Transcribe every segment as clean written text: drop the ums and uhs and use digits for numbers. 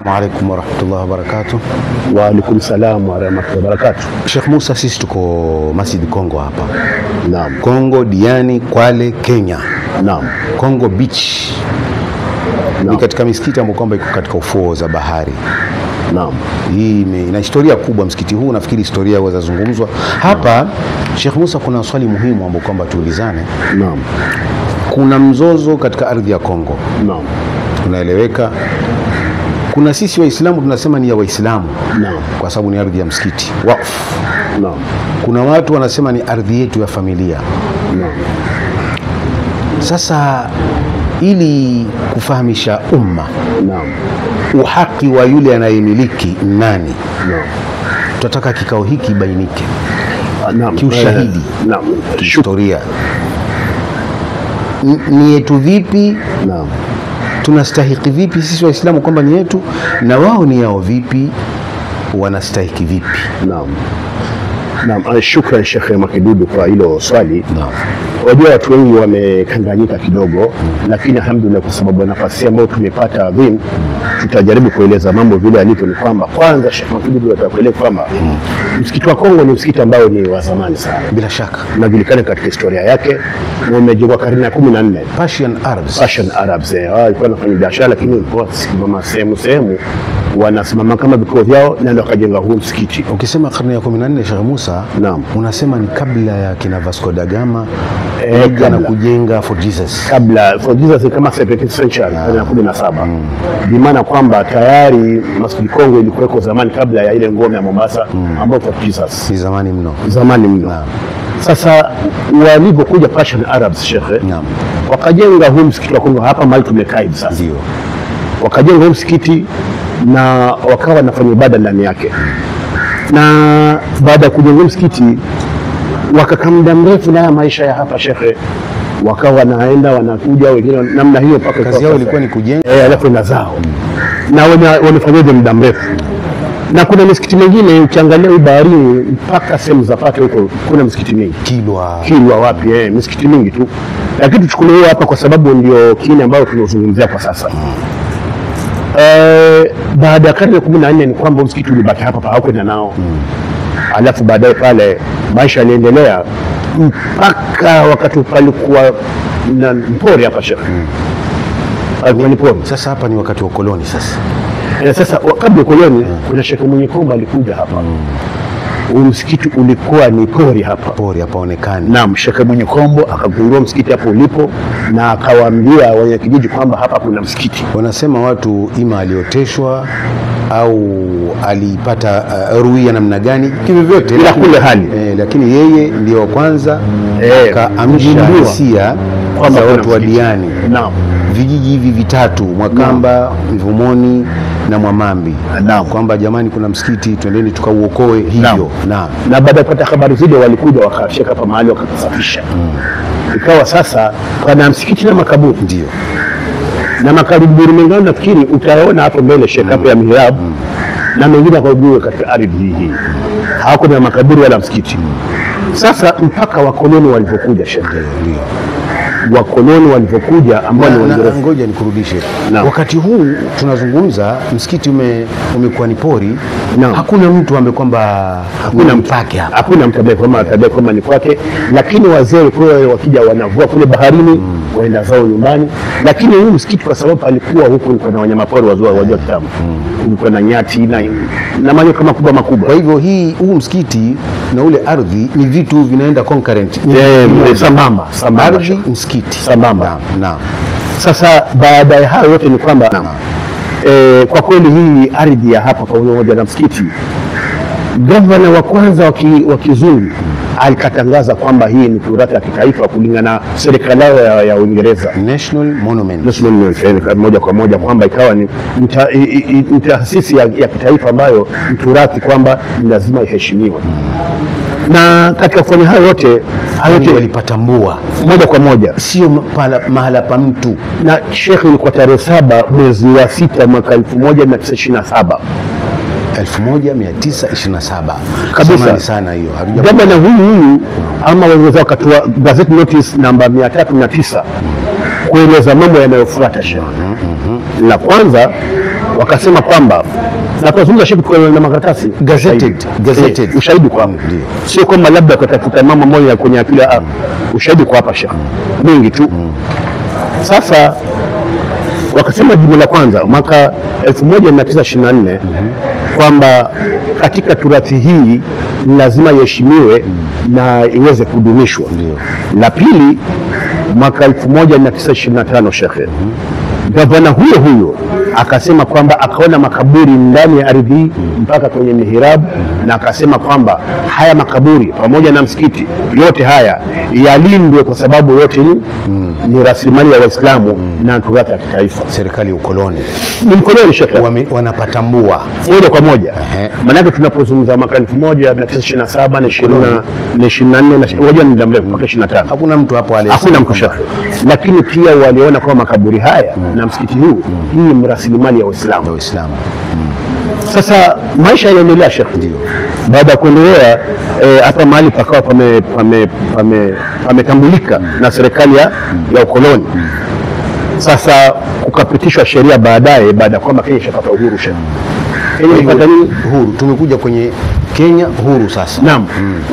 Alaikum warahmatullahi wabarakatuh. Wa alaikum salam warahmatullahi wabarakatuh. Sheikh Musa, sisi tuko Masjid Kongo hapa. Naam. Kongo Diani, Kwale, Kenya. Naam. Kongo Beach. Naam. Ni katika misikiti ambayo kwamba iko katika ufuo za bahari. Naam. Hii ina historia kubwa msikiti huu, nafikiri historia wazazungumzwa hapa. Naam. Sheikh Musa, kuna swali muhimu ambalo kwamba tuulizane. Naam. Kuna mzozo katika ardhi ya Kongo. Naam. Tunaeleweka. Kuna sisi Waislamu tunasema ni ya Waislamu. Naam. Kwa sababu ni ardhi ya msikiti wakfu. Naam. Kuna watu wanasema ni ardhi yetu ya familia. Naam. Sasa ili kufahamisha umma, naam, uhaki wa yule anayemiliki nani? Naam. Tunataka kikao hiki bainike. Naam. Kiushahidi. Naam. Historia. Ni yetu vipi? Naam. Tunastahiki vipi sisi Waislamu kwamba ni yetu, na wao ni yao vipi, wanastahiki vipi? Naam. Naam, shukran Sheikh Makidudu kwa hilo swali. Naam. Wajua watu wengi wamekanganyika kidogo, lakini alhamdulillah kwa sababu nafasi ambayo tumepata adhim, tutajaribu kueleza mambo vile yalivyo. Ni kwamba kwanza Sheikh Makidudu atakueleza kwamba msikiti wa Kongo ni msikiti ambao ni wa zamani sana. Bila shaka. Unajulikana katika historia yake na umejengwa karne ya 14. Persian Arabs. Persian Arabs, walikuwa wanafanya biashara, lakini walikuwa wakisimama sehemu wanasimama kama vikao vyao na ndio wakajenga huu msikiti. Ukisema karne ya 14 Sheikh Musa, naam, unasema ni kabla ya kina Vasco da Gama na kujenga Fort Jesus. Kabla Fort Jesus kama 17th century, karne ya 17. Bi maana kwamba tayari Masjid Kongo ilikuweko zamani kabla ya ile ngome ya Mombasa ambayo Fort Jesus. Ni zamani mno. Zamani mno. Naam. Sasa walipokuja Persian Arabs Sheikh, naam, wakajenga huu msikiti wa Kongo hapa mahali tumekaa hivi sasa. Ndio. Wakajenga huu msikiti na wakawa wanafanya ibada ndani yake. Na baada ya kujenga msikiti wakakaa muda mrefu na maisha ya hapa shekhe, wakawa wanaenda wanakuja wengine namna hiyo mpaka kazi yao ilikuwa ni kujenga, alafu na zao. Na wamefanyaje muda mrefu. Na kuna misikiti mingine ukiangalia baharini mpaka sehemu za Pate huko kuna misikiti mingi. Kilwa wapi, misikiti mingi tu. Lakini tuchukulie hapa kwa sababu ndio kile ambayo tunazungumzia kwa sasa. Baada ya karne ya 14 ni kwamba msikiti ulibaki hapa hakwenda nao. Alafu baadaye pale maisha yaliendelea mpaka wakati palikuwa na mpori hapa Sheikh. Alikuwa ni pori. Sasa hapa ni wakati wa koloni sasa. Sasa kabla ya koloni kuna Sheikh Mwenye Kombo alikuja hapa. Huu msikiti ulikuwa ni pori hapa. Pori hapaonekani. Naam, Sheikh Mwenye Kombo akagundua msikiti hapo ulipo na akawaambia wenye kijiji kwamba hapa kuna msikiti. Wanasema watu ima alioteshwa au alipata ruia namna gani, kivyovyote bila kule hali. Lakini yeye ndio kwanza akaamsha hisia za watu wa Diani. Naam. Vijiji hivi vitatu, Mwakamba, Mvumoni na Mwamambi. Naam. Kwamba jamani kuna msikiti, twendeni tukauokoe hivyo. Naam. Na baada ya kupata habari zile walikuja wakafika hapa mahali wakasafisha. Ikawa sasa pana msikiti na makaburi. Ndio. Na makaburi mengine nafikiri utaona hapo mbele Sheikh hapo ya mihrab na mengine kwa juu katika ardhi hii. Hakuna makaburi wala msikiti. Sasa mpaka wakoloni walipokuja Sheikh. Ndio. Wakoloni walipokuja ambao ni Waingereza. Ngoja nikurudishe. Wakati huu tunazungumza msikiti umekuwa ni pori. Hakuna mtu ambaye kwamba hakuna mpake hapa. Hakuna mtu ambaye kwamba atadai kwamba ni kwake, lakini wazee walikuwa wakija wanavua kule baharini, waenda zao nyumbani. Lakini huu msikiti kwa sababu palikuwa huko kulikuwa na wanyama pori wazua kitambo. Kulikuwa na nyati na manyoka makubwa makubwa. Kwa hivyo huu msikiti na ule ardhi ni vitu vinaenda concurrent. Sambamba, sambamba. Ardhi, msikiti sambamba. Naam. Sasa baada ya hayo yote ni kwamba kwa kweli hii ardhi ya hapa pamoja na msikiti, gavana wa kwanza wa kizungu alikatangaza kwamba hii ni turathi ya kitaifa kulingana na serikali yao ya Uingereza. National Monument. National Monument moja kwa moja kwamba ikawa ni taasisi ya kitaifa ambayo ni turathi kwamba ni lazima iheshimiwe. Na katika kufanya hayo yote walipatambua moja kwa moja, sio mahala pa mtu. Na Sheikh ilikuwa tarehe 7 mwezi wa 6 mwaka 1927. 1927 kabisa sana hiyo. Gavana huyu ama wengine wakatoa gazette notice namba 309 kueleza mambo yanayofuata Sheikh. La kwanza Wakasema kwamba na tunazungumza shehe kwa na makaratasi gazetted, ushahidi kwa hapo, sio kwamba labda kutafuta mama mmoja kwenye akili, ushahidi kwa hapa shehe mingi tu. Sasa wakasema jibu la kwanza mwaka 1924 kwamba katika turathi hii lazima iheshimiwe na iweze kudumishwa. La pili mwaka 1925 shekhe, gavana huyo huyo akasema kwamba akaona makaburi ndani ya ardhi mpaka kwenye mihirabu, na akasema kwamba haya makaburi pamoja na msikiti yote haya yalindwe kwa sababu yote ni rasilimali ya Waislamu na turathi ya kitaifa. Serikali ya ukoloni ni mkoloni shekhe, wanapatambua moja kwa moja. Maanake tunapozungumza mwaka 1927 na 24 na ngoja ni muda mrefu mpaka 25, hakuna mtu hapo aliyesema, hakuna mtu shekhe. Lakini pia waliona kwamba makaburi haya na msikiti huu hii ni rasilimali ya Waislamu. Sasa maisha yanaendelea shekhe. Ndio. Baada ya kuendelea hapa mahali pakawa pametambulika na serikali ya ukoloni. Sasa kukapitishwa sheria baadaye, baada kwamba Kenya ishapata uhuru shekhe. Kenya ilipata nini? Uhuru. Tumekuja kwenye Kenya huru sasa. Naam.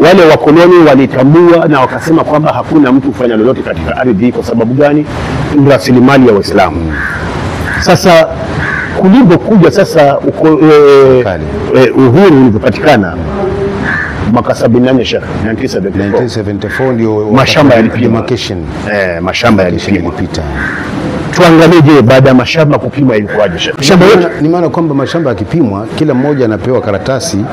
Wale wakoloni walitambua na wakasema kwamba hakuna mtu kufanya lolote katika ardhi. Kwa sababu gani? Ni rasilimali ya Waislamu. Sasa kulivyokuja sasa uhuru ulivyopatikana mwaka 74 shekhe, 1974 ndio mashamba yalipimwa. Mashamba yalipimwa. Tuangalie je, baada ya mashamba kupimwa ilikuwaje shekhe? Shamba yote ni maana kwamba mashamba yakipimwa kila mmoja anapewa karatasi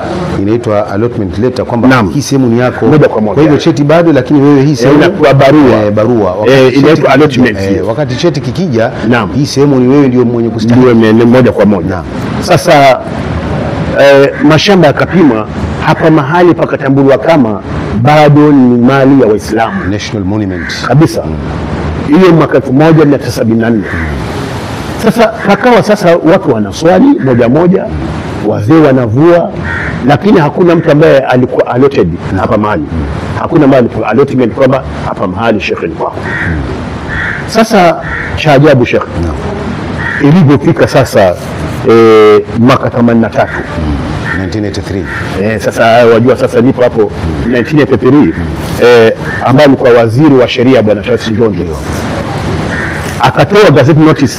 inaitwa allotment letter kwamba hii sehemu ni yako. Moja kwa moja. Kwa hivyo cheti bado, lakini wewe hii sehemu inakuwa barua. Barua. Inaitwa allotment. Wakati cheti kikija hii sehemu ni wewe ndio mwenye kustahili. Ndio moja kwa moja. Sasa mashamba yakapimwa hapa mahali pakatambuliwa kama bado ni mali ya Waislamu. National monument. Kabisa. Hiyo mwaka 1974. Sasa pakawa sasa watu wanaswali moja moja, wazee wanavua, lakini hakuna mtu ambaye alikuwa allotted hapa mahali. Hakuna mahali allotment kwamba hapa mahali shekhe ni kwako. Sasa cha ajabu shekhe, ilipofika sasa mwaka 83 1983. Sasa wajua sasa nipo hapo 1983, ambaye alikuwa waziri wa sheria bwana Charles Njonjo akatoa gazette notice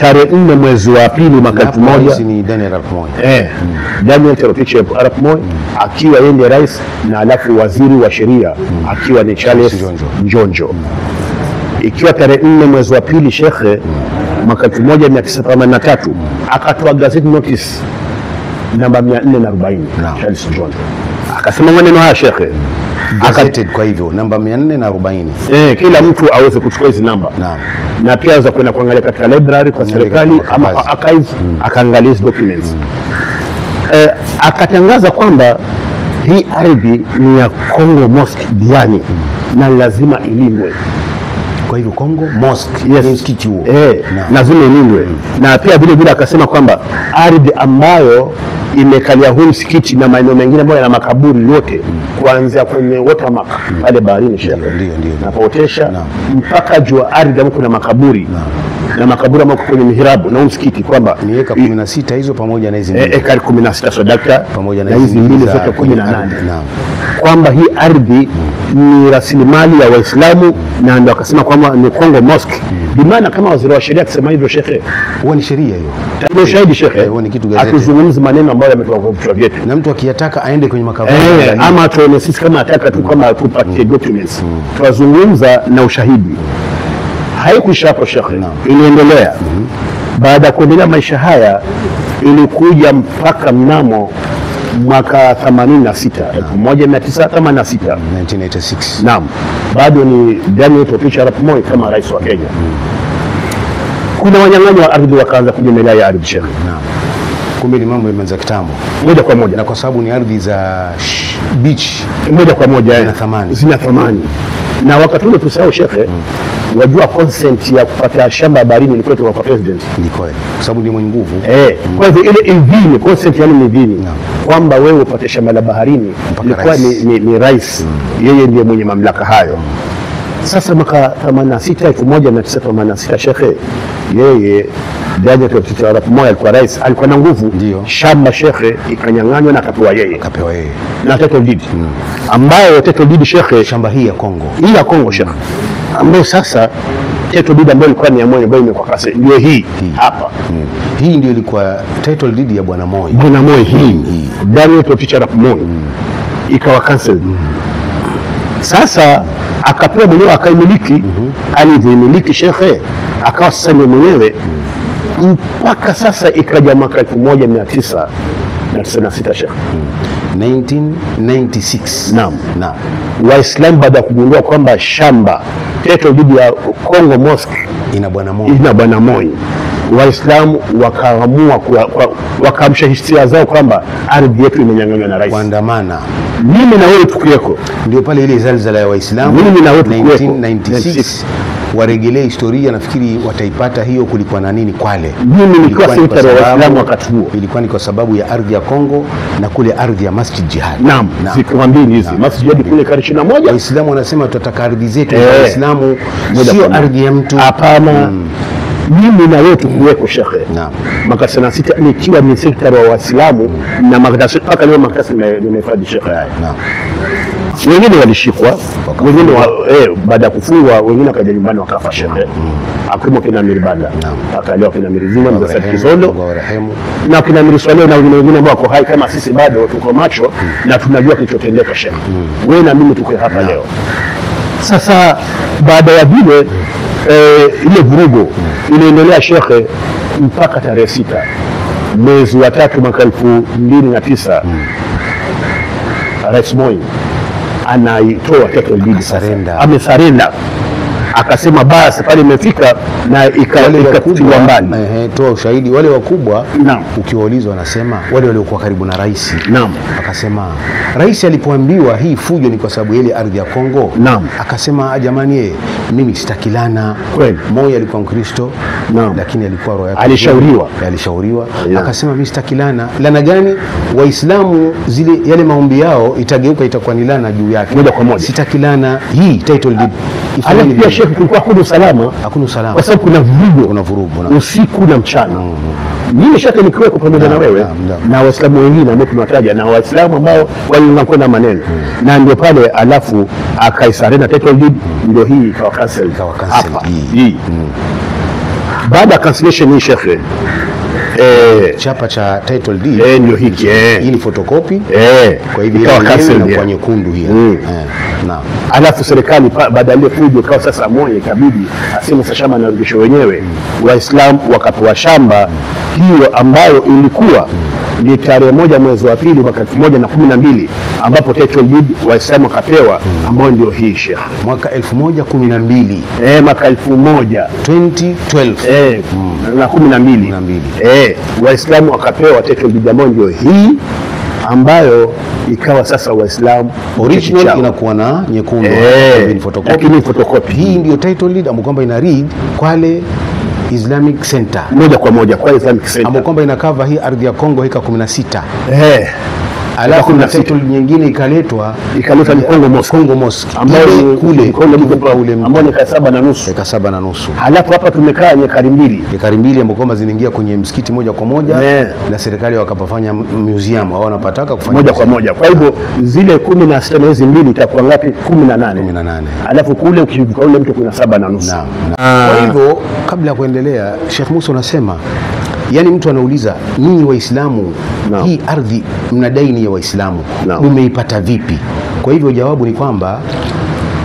tarehe 4 mwezi wa pili mwaka 1000, ni Daniel Arap Moi. Daniel Toroitich Arap Moi akiwa yeye ndiye rais, na alafu waziri wa sheria akiwa ni Charles Njonjo. Ikiwa tarehe 4 mwezi wa pili shekhe mwaka 1983 akatoa gazette notice namba 440 Charles Njonjo akasema maneno haya shekhe. Gazetted kwa hivyo namba 440. Kila mtu aweze kuchukua hizi namba. Na pia aweza kwenda kuangalia katika library kwa serikali ama kwa archives, akaangalia hizi documents. Akatangaza kwamba hii ardhi ni ya Kongo Mosque Diani na lazima ilindwe. Kwa hivyo Kongo Mosque ni msikiti huo. Lazima ilindwe. Na pia vile vile akasema kwamba ardhi ambayo imekalia huu msikiti na maeneo mengine ambayo yana makaburi yote kuanzia kwenye watermark pale baharini shekhe, ndio na paotesha mpaka juu ardhi ambapo kuna makaburi na makaburi ambayo kwenye mihirabu na msikiti, kwamba ni eka 16 hizo pamoja na hizi mbili, eka 16 sadaka pamoja na hizi mbili zote 18, kwamba hii ardhi ni rasilimali ya Waislamu, na ndio akasema kwamba ni Kongo Mosque. Bimaana kama waziri wa sheria akisema hivyo shekhe, huwa ni sheria hiyo. Ndio shahidi shekhe, huwa ni kitu gazeti. Atuzungumze maneno ambayo yametoka kwa vichwa vyetu, na mtu akiyataka aende kwenye makaburi ama tuone sisi kama ataka tu kama tupate documents, tuwazungumza na ushahidi. Haikuisha hapo shekhe, iliendelea. Baada ya kuendelea maisha haya ilikuja mpaka mnamo mwaka 86, 1986. 1986. Naam. Bado ni Daniel Toroitich Arap Moi kama rais wa Kenya. Kuna wanyang'anyi wa ardhi wakaanza kunyemelea ya ardhi shekhe. Naam. Kumbe ni mambo yameanza kitambo. Moja kwa moja. Na kwa sababu ni ardhi za beach moja kwa moja zina thamani. Zina thamani. Na wakati ule tusahau shekhe, wajua consent ya kupata shamba baharini ilikuwa kutoka kwa president. Ni kweli. Kwa sababu ndiye mwenye nguvu. Kwa hivyo ile idhini, consent yani ni idhini kwamba wewe upate shamba la baharini ilikuwa ni rais. Yeye ndiye mwenye mamlaka hayo. Sasa mwaka 86, 1986 shekhe, yeye Daniel Toroitich arap Moi alikuwa rais, alikuwa na nguvu. Shamba shekhe ikanyang'anywa na akapewa yeye. Akapewa yeye. Na title deed. Ambayo title deed shekhe, shamba hii ya Kongo. Hii ya Kongo shekhe. Ambayo sasa title deed ambayo ilikuwa ni ya Moi ambayo imekuwa kasi ndio hii hapa. Hii ndio ilikuwa title deed ya Bwana Moi. Bwana Moi hii. Daniel Toroitich arap Moi. Ikawa cancelled. Sasa akapewa mwenyewe akaimiliki. Alivyoimiliki shekhe akawa sasa ni mwenyewe mpaka sasa ikaja mwaka 1996 shekhe. 1996. Naam. Naam. Waislamu baada ya kugundua kwamba shamba title deed ya Kongo Mosque ina Bwana Moi. Ina Bwana Moi. Waislamu wakaamua wakaamsha hisia zao kwamba ardhi yetu imenyang'anywa na rais. Kuandamana. Mimi na wewe tukiweko. Ndio pale ile zalzala ya Waislamu. Mimi na wewe tukiweko. 1996. Waregelee historia, nafikiri wataipata hiyo kulikuwa na nini Kwale. Mimi nilikuwa sekretari wa Waislamu wakati huo. Ilikuwa ni kwa sababu ya ardhi ya Kongo na kule ardhi ya Masjid Jihad. Naam, ziko mbili hizi. Masjid Jihad kule karibu 21. Waislamu wanasema tutataka ardhi zetu za Waislamu, sio ardhi ya mtu. Hapana. Mimi na wewe tukiweko shekhe. Naam. Mwaka 96 nikiwa ni sekretari wa Waislamu na madrasa mpaka leo madrasa nimehifadhi shekhe haya. Naam. Wengine walishikwa, wengine baada ya kufungwa wengine wakaja nyumbani wakafa shekhe. Akiwemo kina Amiri Banda. Akaliwa kina Amiri Zima, Mzee Kisondo. Na kina Amiri Swaleh na wengine ambao wako hai kama sisi bado tuko macho na tunajua kilichotendeka shekhe. Wewe na mimi tuko hapa leo. Sasa baada ya vile ile vurugu inaendelea shekhe mpaka tarehe 6 mwezi wa 3 mwaka 2009. Rais Moi anaitoa title deed sasa. Amesarenda. Akasema basi pale imefika na ikatiliwa mbali. Toa ushahidi wale wakubwa. Ukiwaulizwa wanasema wale waliokuwa karibu na rais. Naam. Akasema rais alipoambiwa hii fujo ni kwa sababu ile ardhi ya Kongo. Naam. Akasema jamani mimi sitakilana. Kweli. Moi alikuwa Mkristo. Naam. Lakini alikuwa roho yake alishauriwa. Alishauriwa. Akasema mimi sitakilana. Lana gani? Waislamu zile yale maombi yao itageuka itakuwa ni lana juu yake. Moja kwa moja. Sitakilana hii title deed. Alafu pia shekhe kulikuwa hakuna usalama. Hakuna usalama. Kwa sababu kuna vurugu. Kuna vurugu. Usiku na mchana. Mimi shekhe nikiweko pamoja na wewe na Waislamu wengine ambao tunawataja na Waislamu ambao walikuwa na maneno. Na ndio pale alafu akaisarenda title deed ndio hii ikawa cancel. Ikawa cancel hii. Baada ya cancellation hii shekhe chapa cha title deed ndio hiki hii ni photocopy kwa hivyo ikawa cancel kwa nyekundu hii. Naam. Alafu serikali baada ya fujo ikawa sasa Moi ikabidi aseme sasa shamba narudisha wenyewe. Waislamu wakapewa shamba hiyo ambayo ilikuwa ni tarehe 1 mwezi wa 2 mwaka 2012 ambapo title deed Waislamu wakapewa ambayo ndio hii shekhe. Mwaka 1012. Mwaka 1000 2012. Na 12. Waislamu wakapewa title deed ambayo ndio hii ambayo ikawa sasa Waislamu original inakuwa na nyekundu photocopy. Lakini photocopy hii ndio title deed ambayo kwamba ina read Kwale Islamic Center moja kwa moja kwa Islamic Center ambayo kwamba ina cover hii ardhi ya Kongo heka 16. Alafu na title nyingine ikaletwa ni Kongo Mosque. Kongo Mosque ambayo kule Kongo ule ambao ni 7.5. Eka 7.5. Halafu hapa tumekaa ekari mbili. Ekari mbili ambapo kwamba zinaingia kwenye msikiti moja kwa moja na serikali wakapafanya museum au wanapataka kufanya moja kwa moja. Kwa hivyo zile 16 na hizi mbili itakuwa ngapi? 18. 18. Alafu kule ukivuka ule mtu kuna 7.5. Naam. Kwa hivyo kabla ya kuendelea Sheikh Musa unasema yani mtu anauliza ninyi Waislamu hii ardhi mnadai ni ya Waislamu mmeipata vipi? Kwa hivyo jawabu ni kwamba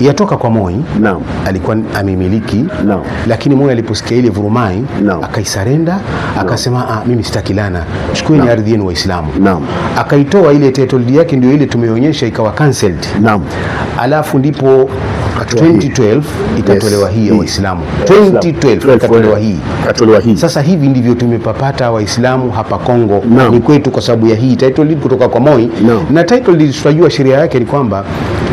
yatoka kwa Moi. Naam. Alikuwa amemiliki. Naam. Lakini Moi aliposikia ile vurumai akaisarenda akasema mimi sitakilana, chukueni ardhi yenu Waislamu. Naam. Akaitoa ile title deed yake ndio ile tumeonyesha ikawa cancelled. Naam. Alafu ndipo 2012 ikatolewa hii ya Waislamu. 2012 ikatolewa hii. Ikatolewa hii. Sasa hivi ndivyo tumepapata Waislamu hapa Kongo. Ni kwetu kwa sababu ya hii title deed kutoka kwa Moi. Na title deed tunajua sheria yake ni kwamba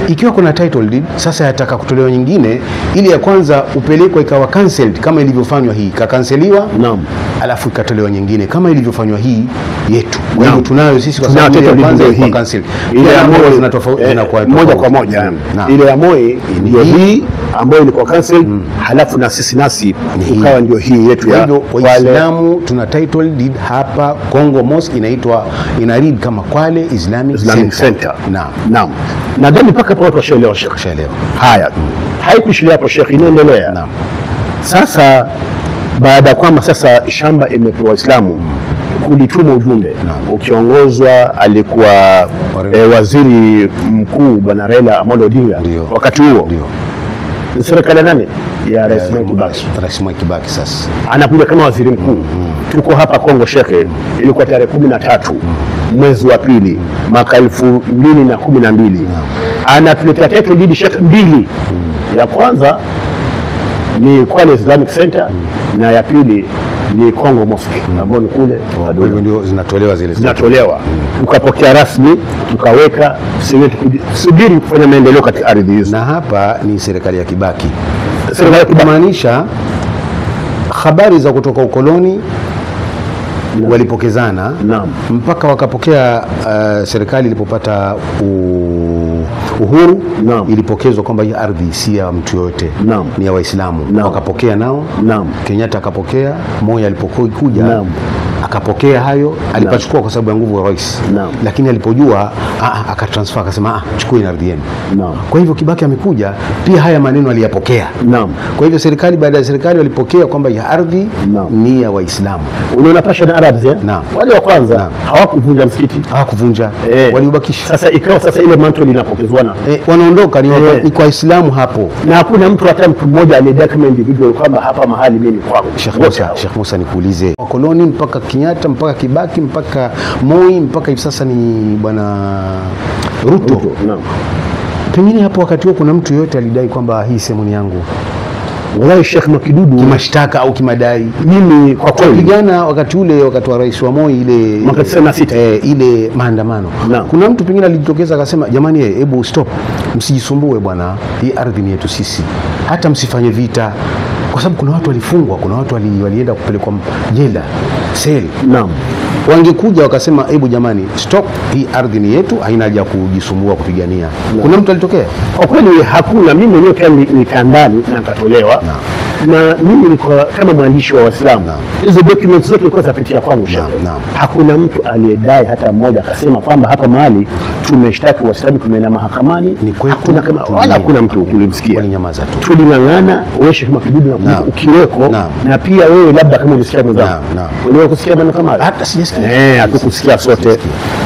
ikiwa kuna title deed sasa yataka kutolewa nyingine, ili ya kwanza upelekwa ikawa cancelled kama ilivyofanywa hii, ikakanseliwa. Naam. Alafu ikatolewa nyingine kama ilivyofanywa hii yetu. Kwa hivyo tunayo sisi kwa sababu ile ya kwanza ilikuwa cancelled. Ile ya Moi zinatofauti zinakuwa moja kwa moja. Ile ya Moi ndio Ndio hii ambayo ilikuwa cancel, halafu na sisi nasi ukawa ndio hii yetu ya Waislamu. Tuna title deed hapa Kongo Mosque, inaitwa ina read kama Kwale Islamic Center. Naam. Naam. Nadhani mpaka hapo watu washaelewa Sheikh. Washaelewa. Haya. Haikuishilia hapo Sheikh, inaendelea. Naam. Sasa baada kwamba sasa shamba imepewa Waislamu, kulituma ujumbe ukiongozwa alikuwa waziri mkuu Bwana Raila Amolo Odinga wakati huo. Ndio. Serikali nani? Ya Rais Mwai Kibaki. Rais Mwai Kibaki sasa anakuja kama waziri mkuu. Tuko hapa Kongo Shekhe, ilikuwa tarehe 13 mwezi wa pili mwaka 2012. Anatuletea title deed Shekhe mbili. Ya kwanza ni Kwale Islamic Center na ya pili ni Kongo Mosque ambayo ni kule. Kwa hivyo ndio zinatolewa zile. Zinatolewa. Tukapokea rasmi, tukaweka subiri kufanya maendeleo katika ardhi hizo. Na hapa ni serikali ya Kibaki. Serikali ya Kibaki maanisha habari za kutoka ukoloni walipokezana mpaka wakapokea serikali ilipopata uhuru. Ilipokezwa kwamba hii ardhi si ya mtu yote, ni ya Waislamu. Wakapokea nao. Kenyatta akapokea, Moi alipokuja akapokea hayo, alipachukua kwa sababu ya nguvu ya rais. Lakini alipojua akatransfer akasema chukua ardhi yenu. Kwa hivyo Kibaki amekuja pia haya maneno aliyapokea. Kwa hivyo serikali baada ya serikali walipokea kwamba ya ardhi ni ya Waislamu. Unaona passion Arabs wale wa kwanza hawakuvunja msikiti, hawakuvunja, waliubakisha. Sasa ikawa sasa ile mantle inapokezwana, wanaondoka ni kwa Waislamu hapo, na hakuna mtu hata mtu mmoja aliyedai kama individual kwamba hapa mahali mimi kwangu. Sheikh Musa, nikuulize, wakoloni mpaka Kenyatta mpaka Kibaki mpaka Moi mpaka hivi sasa ni Bwana Ruto. Naam. Pengine hapo wakati huo kuna mtu yote alidai kwamba hii sehemu ni yangu? Wallahi Sheikh Makidudu, kimashtaka au kimadai, mimi kwa kweli pigana wakati ule, wakati wa rais wa Moi ile mwaka 96 ile maandamano, kuna mtu pengine alijitokeza akasema jamani, hebu stop, msijisumbue bwana, hii ardhi ni yetu sisi, hata msifanye vita, kwa sababu kuna watu walifungwa, kuna watu walienda kupelekwa jela seli. Naam. Wangekuja wakasema hebu jamani stop, hii ardhi ni yetu, haina haja kujisumbua kupigania. Kuna mtu alitokea? Kwa kweli hakuna. Mimi mwenyewe pia nilikaa ndani na nikatolewa. Na mimi nilikuwa kama mwandishi wa Waislamu, hizo documents zote zilikuwa zapitia kwangu. Hakuna mtu aliyedai hata mmoja akasema kwamba hapa mahali tumeshtaki Waislamu, tumeenda mahakamani. Hakuna kama wala hakuna mtu kulimsikia. Walinyamaza tu. Tuling'ang'ana wewe Sheikh Makidudu na ukiweko, na pia wewe labda kama ulisikia mwenzangu. Uliwahi kusikia maneno kama hayo? Hata sijasikia. Hatukusikia sote.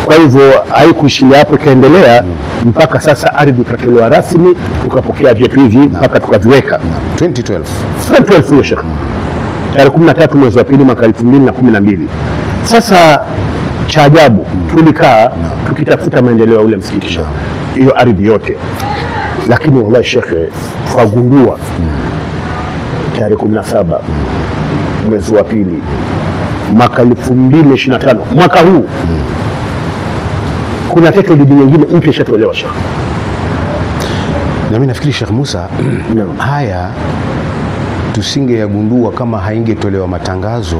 Kwa hivyo haikuishilia hapo, ikaendelea mpaka sasa ardhi ikatolewa rasmi, tukapokea vyetu hivi mpaka tukaviweka 2012. 2012 Sheikh. Tarehe 13 mwezi wa pili mwaka 2012. Sasa cha ajabu tulikaa tukitafuta maendeleo ya ule msikiti, hiyo ardhi yote, lakini wallahi Sheikh tukagundua tarehe 17 mwezi wa pili mwaka 2025, mwaka huu, kuna title deed nyingine mpya ishatolewa Sheikh. Na mimi nafikiri Sheikh Musa, haya tusingeyagundua kama haingetolewa matangazo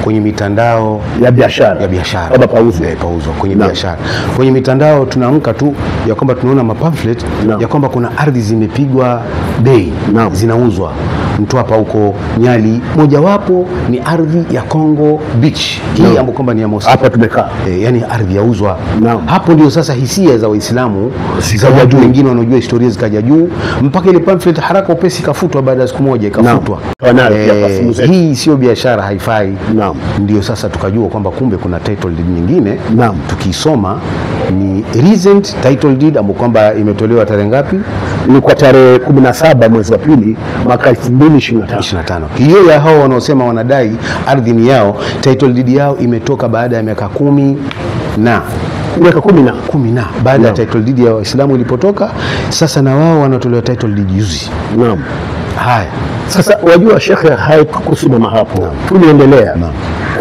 kwenye mitandao ya biashara, ya biashara. Baba pauzwa. Pauzwa kwenye biashara. Kwenye mitandao tunaamka tu ya kwamba tunaona mapamphlet ya kwamba kuna ardhi zimepigwa bei, zinauzwa. Mtwapa huko Nyali, mojawapo ni ardhi ya Kongo Beach hii ambayo kwamba ni ya mosque. Hapa tumekaa. Yani ardhi yauzwa. Hapo ndio sasa hisia za Waislamu za watu wengine wanaojua historia zikaja juu, mpaka ile pamphlet haraka upesi ikafutwa baada ya siku moja ikafutwa. Hii sio biashara, haifai. Ndio sasa tukajua kwamba kumbe kuna title deed nyingine. Tukisoma ni recent title deed ambayo kwamba imetolewa tarehe ngapi? Ni kwa tarehe 17 mwezi wa pili mwaka 2025. Hiyo ya hao wanaosema wanadai ardhi ni yao, title deed yao imetoka baada ya miaka 10 na miaka 10 na baada ya title deed ya Waislamu ilipotoka, sasa na wao wanatolewa title deed juzi. Naam. Haya. Sasa wajua Sheikh, haikusimama hapo. Tuliendelea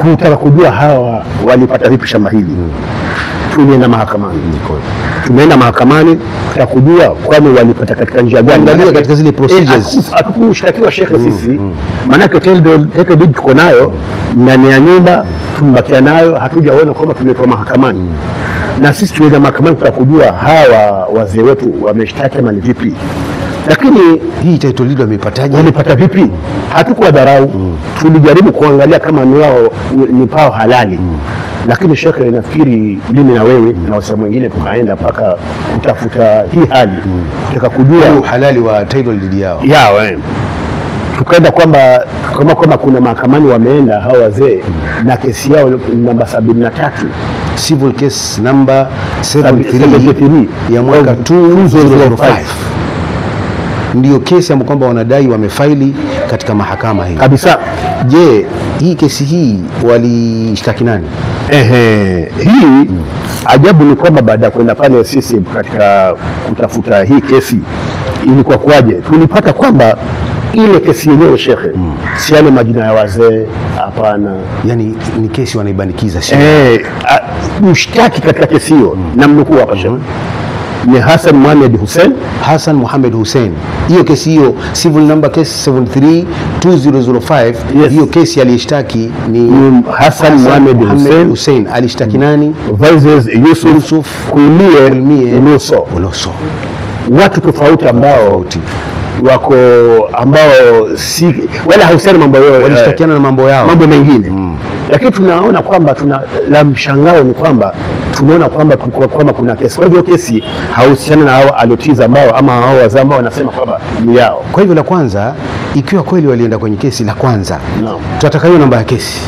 kutaka kujua hawa walipata vipi shamba hili. Tulienda mahakamani. Tumeenda mahakamani kutaka kujua kwani walipata katika njia gani, angalia katika zile procedures. Hatukushtakiwa Sheikh sisi, maana title deed tuko nayo ndani ya nyumba, tumbakia nayo, hatujaona kwamba tumeletwa mahakamani. Na sisi tulienda mahakamani kutaka kujua hawa wazee wetu wameshtaki mali vipi. Lakini hii title deed wameipataje? Walipata vipi? Hatukuwa dharau. Tulijaribu kuangalia kama ni wao ni pao halali. Lakini shekhe, nafikiri mimi na wewe na wasema wengine tukaenda mpaka kutafuta hii hali, kutaka kujua uhalali wa title deed yao. Yao tukaenda kwamba kama kama kuna mahakamani wameenda hao wazee na kesi yao namba 73, civil case number 73 ya mwaka 2005 ndio kesi ambayo kwamba wanadai wamefaili katika mahakama hii kabisa. Je, hii kesi hii walishtaki nani? Hii ajabu ni kwamba baada ya kwenda pale sisi katika kutafuta hii kesi ilikuwa kwaje, tulipata kwamba ile kesi yenyewe shekhe, si yale majina ya wazee, hapana. Yani ni kesi wanaibanikiza sio? Mshtaki katika kesi hiyo na mnukuu hapa shekhe ni Hassan Mohamed Hussein. Hassan Mohamed Hussein. Hiyo kesi hiyo civil number case 73 2005, hiyo kesi aliyeshtaki ni Hassan Mohamed Hussein. Alishtaki nani? Versus Yusuf Kulmie Uloso. Watu tofauti ambao wako ambao si wala hahusiani mambo yao, walishtakiana na mambo yao, mambo mengine. Lakini tunaona kwamba tuna la mshangao ni kwamba tunaona kwamba kwamba kuna kesi. Kwa hivyo kesi hahusiani na hao aliotiza ambao ama hao wazee ambao wanasema kwamba ni yao. Kwa hivyo la kwanza, ikiwa kweli walienda kwenye kesi, la kwanza tutataka hiyo namba ya kesi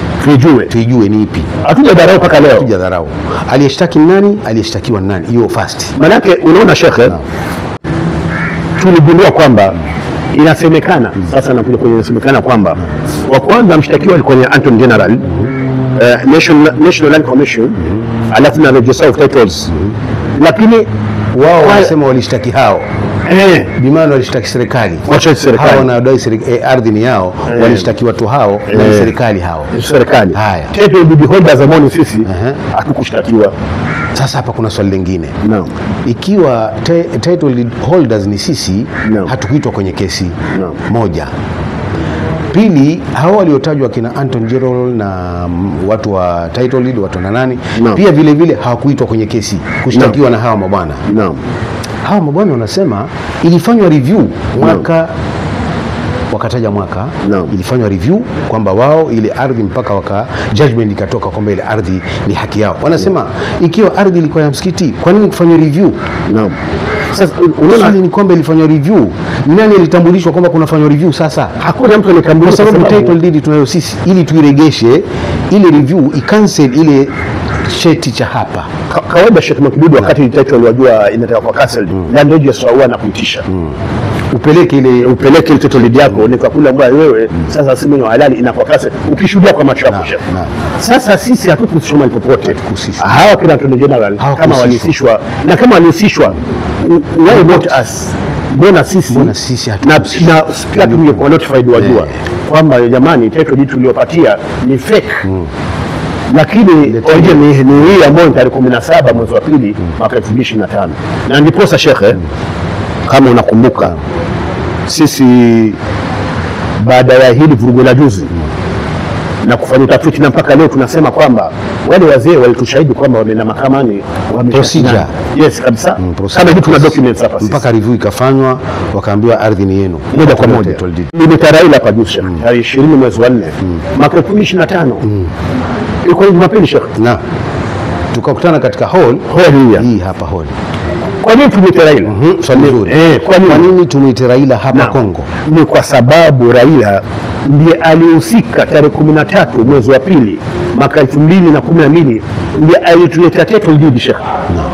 tuijue ni ipi. Hatujadharau mpaka leo, hatujadharau. Aliyeshtaki nani, aliyeshtakiwa nani, hiyo first. Manake unaona shekhe, tuligundua kwamba inasemekana sasa, nakuja kwenye inasemekana kwamba wa kwanza mshtakiwa alikuwa ni Anton General, National Land Commission, alafu na Registrar of Titles. Lakini wao wanasema walishtaki hao bimaana walishtaki serikali. Hao wanadai ardhi ni yao, walishtaki watu hao na serikali hao. Serikali. Haya. Title deed holders zamani sisi hatukushtakiwa. Sasa hapa kuna swali lingine. No. Ikiwa title deed holders ni sisi, hatukuitwa kwenye kesi. Moja. Pili, hao waliotajwa kina Anton Gerald na watu wa title deed, watu na nani, pia vile vile hawakuitwa kwenye kesi kushtakiwa na hawa mabwana. Hawa mabwana wanasema ilifanywa review mwaka, wakataja mwaka, ilifanywa review kwamba wao ile ardhi mpaka waka judgment ikatoka kwamba ile ardhi ni haki yao. Wanasema ikiwa ardhi ilikuwa ya msikiti, kwa nini kufanywa review? Sasa unaona ni kwamba ilifanywa review, nani alitambulishwa kwamba kunafanywa review? Sasa hakuna mtu alitambulishwa, kwa sababu title deed tunayo sisi, ili tuiregeshe ile review icancel ile cheti cha hapa. Kawaida Sheikh Mwakidudu wakati title wajua inataka kwa cancel, na ndio sawa na kuitisha upeleke ile title deed yako ni kwa kule ambayo wewe sasa sisi ni halali inakuwa cancel ukishuhudia kwa macho yako. Sasa sisi hatukuhusishwa popote. Hawa kina Attorney General kama walihusishwa, na kama walihusishwa why not us? Mbona sisi na pia tungekuwa notified wajua kwamba jamani title deed tuliopatia ni fake. Lakini origin ni hii ambayo tarehe 17 mwezi wa pili mwaka 2025. Na ndiposa shekhe, kama unakumbuka sisi baada ya hili vurugu la juzi na kufanya utafiti na mpaka leo tunasema kwamba wale wazee walitushahidi kwamba wameenda mahakamani, procedure. Yes kabisa. Kama hivi tuna documents hapa sisi. Mpaka review ikafanywa wakaambiwa ardhi ni yenu moja kwa moja. Nimetarai hapa juzi shekhe, tarehe 20 mwezi wa 4 mwaka 2025. Ilikuwa Jumapili shekhe. Na tukakutana katika hall hii hapa hall. Kwa nini tumuite Raila? Swali zuri. Kwa nini tumuite Raila hapa Kongo? Ni kwa sababu Raila ndiye alihusika tarehe 13 mwezi wa pili mwaka 2012, ndiye alituletea title deed shekhe.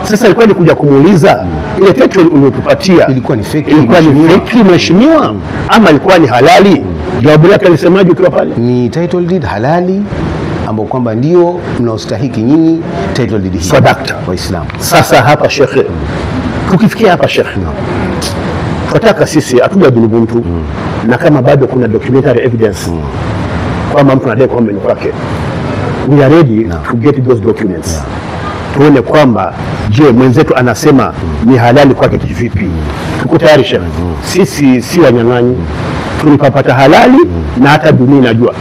Sasa ilikuwa ni kuja kumuuliza ile title uliyotupatia ilikuwa ni fake, ilikuwa ni fake mheshimiwa, ama ilikuwa ni halali? Jawabu lake alisemaje ukiwa pale? Ni title deed halali ambao kwamba ndio mnaostahiki nyinyi title deed hii. Sadakta Waislamu. Sasa hapa shekhe, tukifikia hapa shekhe, tunataka sisi hatujadhulumu mtu, na kama bado kuna documentary evidence kwamba mtu anadai kwamba ni kwake, we are ready to get those documents. Tuone kwamba je, mwenzetu anasema ni halali kwake kivipi. Tuko tayari shekhe. Sisi si wanyang'anyi, tulipapata halali na hata dunia inajua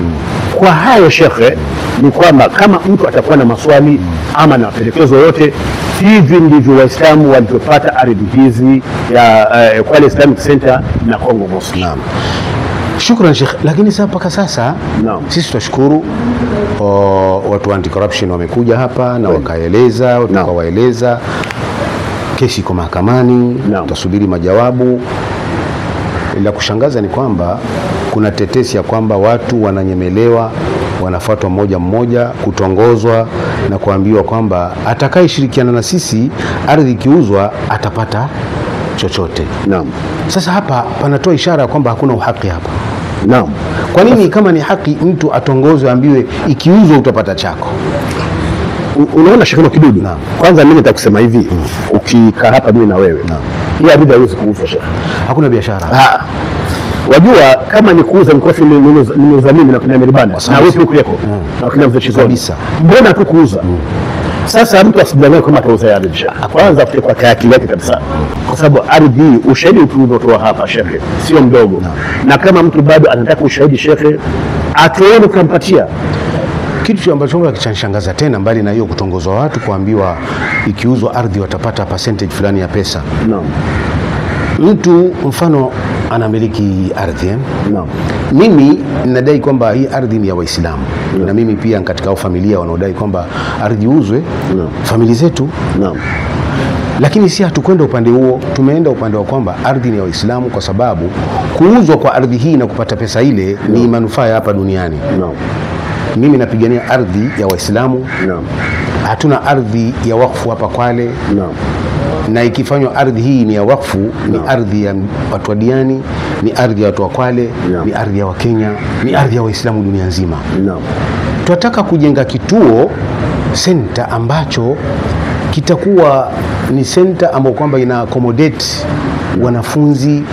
Kwa hayo shekhe, ni kwamba kama mtu atakuwa na maswali ama na mapendekezo yote, hivi ndivyo Waislamu walivyopata ardhi hizi ya Kwale Islamic Center na Kongo Mosque. Naam. Shukran Sheikh, lakini sasa mpaka sasa sisi tunashukuru watu anti corruption wamekuja hapa na wakaeleza, tukawaeleza kesi iko mahakamani, tutasubiri majawabu. La kushangaza ni kwamba kuna tetesi ya kwamba watu wananyemelewa, wanafuatwa mmoja mmoja, kutongozwa na kuambiwa kwamba atakayeshirikiana na sisi ardhi ikiuzwa atapata chochote. Naam. Sasa hapa panatoa ishara kwamba hakuna uhaki hapa. Naam. Kwa nini kama ni haki mtu atongozwe ambiwe ikiuzwa utapata chako? Unaona Sheikh Kidudu? Naam. Kwanza mimi nitakusema hivi, ukikaa hapa mimi na wewe. Naam. Hii ardhi haiwezi kuuzwa Sheikh. Hakuna biashara. Wajua kama ni kuuza mkofi nimeuza mimi na kina Miribana na wewe huko yako na kina Mzee Chizoni. Mbona tu kuuza? Sasa mtu asidanganywe kama atauza ardhi. Kwanza afike kwa akili yake kabisa. Kwa sababu ardhi ushahidi tuliotoa hapa shekhe sio mdogo. Na kama mtu bado anataka ushahidi shekhe, atuone tunampatia. Kitu ambacho kinanishangaza tena, mbali na hiyo kutongozwa watu kuambiwa ikiuzwa ardhi watapata percentage fulani ya pesa. Naam. Mtu mfano anamiliki ardhi. Naam. Mimi ninadai kwamba hii ardhi ni ya Waislamu. Na mimi pia katika familia wanaodai kwamba ardhi iuzwe, familia zetu. Naam. Lakini si hatukwenda upande huo, tumeenda upande wa kwamba ardhi ni ya Waislamu kwa sababu kuuzwa kwa ardhi hii na kupata pesa ile ni manufaa hapa duniani. Naam. Mimi napigania ardhi ya Waislamu. Naam. Hatuna ardhi ya wakfu hapa Kwale. Naam. Na ikifanywa ardhi hii ni ya wakfu, ni ardhi ya watu wa Diani, ni ardhi ya watu wa Kwale, ni ardhi ya Wakenya, ni ardhi ya Waislamu dunia nzima. Naam. Tunataka kujenga kituo center ambacho kitakuwa ni center ambayo kwamba ina accommodate wanafunzi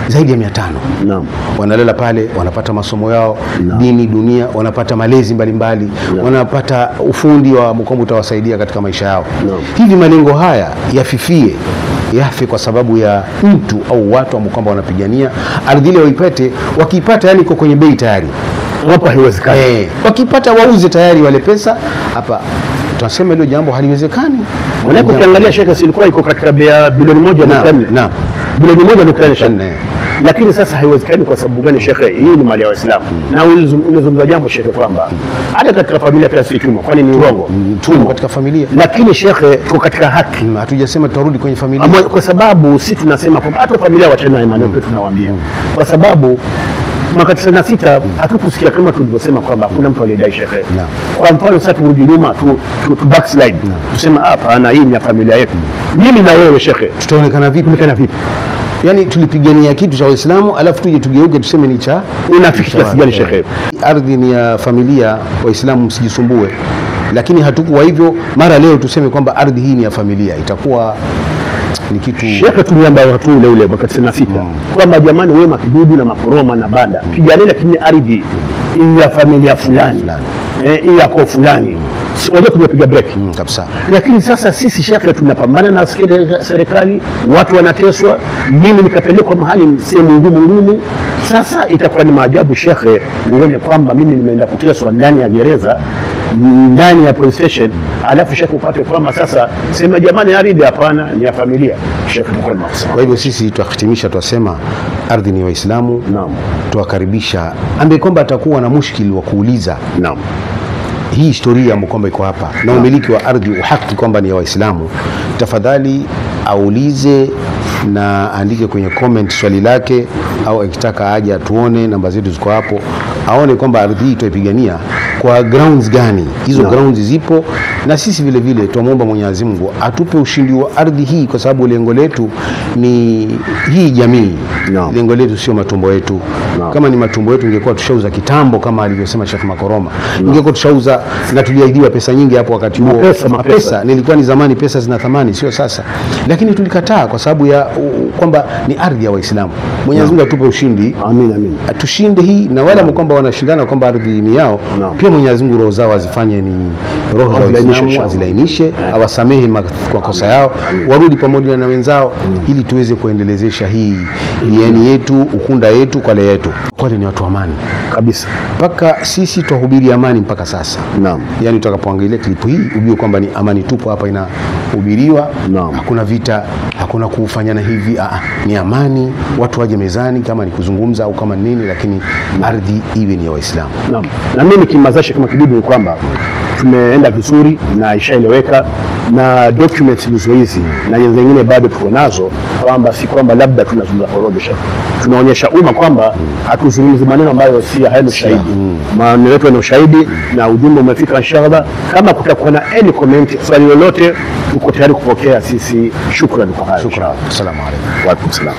zaidi ya 500. Naam. Wanalala pale, wanapata masomo yao, dini, dunia, wanapata malezi mbalimbali, wanapata ufundi wa mkombo utawasaidia katika maisha yao. Hivi malengo haya yafifie, yafe kwa sababu ya mtu au watu ambao kwamba wanapigania ardhi ile waipate, wakiipata yani iko kwenye bei tayari. Hapa haiwezekani. Wakipata wauze tayari wale pesa. Hapa tunasema hilo jambo haliwezekani. Maana ukiangalia Sheikh ilikuwa iko katika bei ya bilioni 1.4. Naam. Bilioni 1.4. Lakini sasa haiwezekani kwa sababu gani Sheikh? Hii ni mali ya Waislamu. Na ulizungumza jambo Sheikh kwamba hata katika familia pia si chuma, kwani ni urongo. Tumo katika familia. Lakini Sheikh tuko katika haki. Hatujasema tutarudi kwenye familia. Kwa sababu sisi tunasema kwamba hata familia wachana na imani yetu tunawaambia. Kwa sababu mwaka 96 hatukusikia kama tulivyosema kwamba kuna mtu aliyedai Sheikh. Kwa mfano sasa turudi nyuma tu backslide. Tusema hapana, hii ni ya familia yetu. Mimi na wewe Sheikh tutaonekana vipi? Tutaonekana vipi? Yani tulipigania kitu cha Waislamu alafu tuje tugeuke tuseme ni cha unafiki kiasi gani Sheikh? Ardhi ni ya familia, Waislamu msijisumbue. Lakini hatukuwa hivyo, mara leo tuseme kwamba ardhi hii ni ya familia, itakuwa ni kitu. Sheikh tuliamba watu ule mwaka 96 kwamba jamani, wewe Makidudu na Makoroma na Banda piganeni, lakini ardhi ya familia fulani, ya kwa fulani. Wajua tumepiga break kabisa. Lakini sasa sisi Sheikh tunapambana na serikali, watu wanateswa, mimi nikapelekwa mahali sehemu ngumu. Sasa itakuwa ni maajabu Sheikh nione kwamba mimi nimeenda kuteswa ndani ya gereza, ndani ya police station, alafu Sheikh upate kwamba sasa sema jamani ardhi hapana ni ya familia. Sheikh tuko na makosa. Kwa hivyo sisi tuhitimisha twasema ardhi ni Waislamu. Naam. Tuwakaribisha ambaye kwamba atakuwa na mushkili wa kuuliza. Naam. Hii historia kwamba iko hapa na umiliki wa ardhi uhaki kwamba ni ya Waislamu, tafadhali aulize na andike kwenye comment swali lake, au akitaka aje atuone, namba zetu ziko hapo, aone kwamba ardhi hii tuipigania kwa grounds gani. Hizo grounds zipo, na sisi vile vile tuomba Mwenyezi Mungu atupe ushindi wa ardhi hii, kwa sababu lengo letu ni hii jamii. Lengo letu sio matumbo yetu. Kama ni matumbo yetu ingekuwa tushauza kitambo, kama alivyosema Sheikh Makoroma. Ingekuwa tushauza na tuliahidiwa pesa nyingi hapo wakati huo. Pesa nilikuwa ni zamani, pesa zina thamani sio sasa. Lakini tulikataa kwa sababu ya kwamba ni ardhi ya Waislamu. Mwenyezi Mungu atupe ushindi. Amin, amin. Tushinde hii, na wale kwamba wanashindana kwamba ardhi ni yao, pia Pia Mwenyezi Mungu roho zao azifanye ni roho za Waislamu, azilainishe, awasamehe makosa yao, warudi pamoja na wenzao ili tuweze kuendelezesha hii Diani yetu, Ukunda yetu, Kwale yetu. Kwale ni watu amani kabisa. Mpaka sisi tuhubiri amani mpaka sasa. Naam. Yaani utakapoangalia klipu hii ujue kwamba ni amani tupo hapa inahubiriwa. Naam. Hakuna vita, hakuna kufanyana hivi, ni amani, watu waje mezani kama ni kuzungumza au kama nini, lakini ardhi iwe ni ya Waislamu. Naam. Na mimi kimazashe kama kibibi ni kwamba tumeenda vizuri na ishaeleweka na documents hizo hizi na zingine bado tuko nazo, kwamba si kwamba labda tunazungumza porojo, tunaonyesha umma kwamba hatuzungumzi maneno ambayo si hayana ushahidi. Maneno yetu yana ushahidi na ujumbe umefika inshallah. Kama kutakuwa na any comment, swali lolote, tuko tayari kupokea sisi. Shukrani kwa hayo. Shukrani. Asalamu alaykum. Wa alaykum salaam.